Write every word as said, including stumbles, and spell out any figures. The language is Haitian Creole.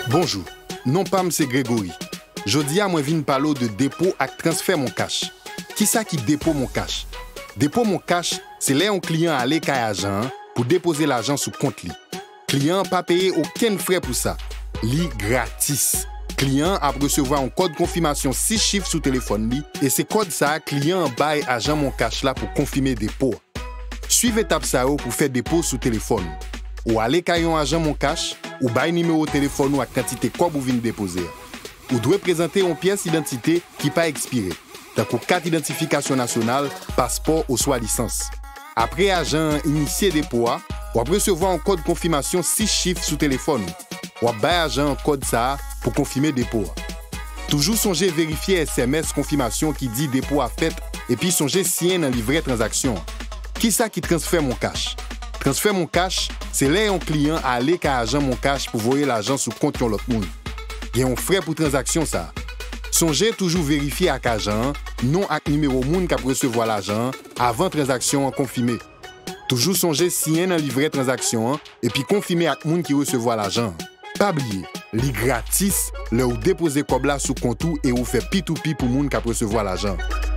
Bonjou, non pa m se Gregory. Jodi a mwen vin pale w de depo ak transfè MonCash. Kisa ki depo MonCash? Depo MonCash se lè yon kliyan ale kay ajan an pou depoze lajan sou kont li. Kliyan an pa peye okenn frè pou sa. Li gratis. Kliyan an ap resevwa yon kòd konfimasyon sis chif sou telefòn li, e se kòd sa a kliyan an bay ajan MonCash la pou konfime depo a. Swiv etap sa yo pou fè depo sou telefòn ou. Ou ale kay yon ajan MonCash, ou bay nimewo telefòn ou ak kantite kòb ou vin depoze a. Ou dwe prezante yon pyès idantite ki pa ekspire, tankou kat idantifikasyon nasyonal, paspò oswa lisans. Apre ajan an inisye depo a, w ap resevwa yon kòd konfimasyon sis chif sou telefòn ou. W ap bay ajan an kòd sa a pou konfime depo a. Toujou sonje verifye S M S konfimasyon ki di depo a fèt, epi sonje siyen nan livrè tranzaksyon an. Kisa ki transfè MonCash? Transfè MonCash se lè yon kliyan ale kay ajan MonCash pou voye lajan sou kont yon lòt moun. Gen yon frè pou tranzaksyon sa a. Sonje toujou verifye ak ajan an non ak nimewo moun k ap resevwa lajan an avan tranzaksyon an konfime. Toujou sonje siyen nan livrè tranzaksyon an epi konfime ak moun ki resevwa lajan an. Pa bliye, li gratis lè ou depoze kòb la sou kont ou e ou fè P to P pou moun k ap resevwa lajan an.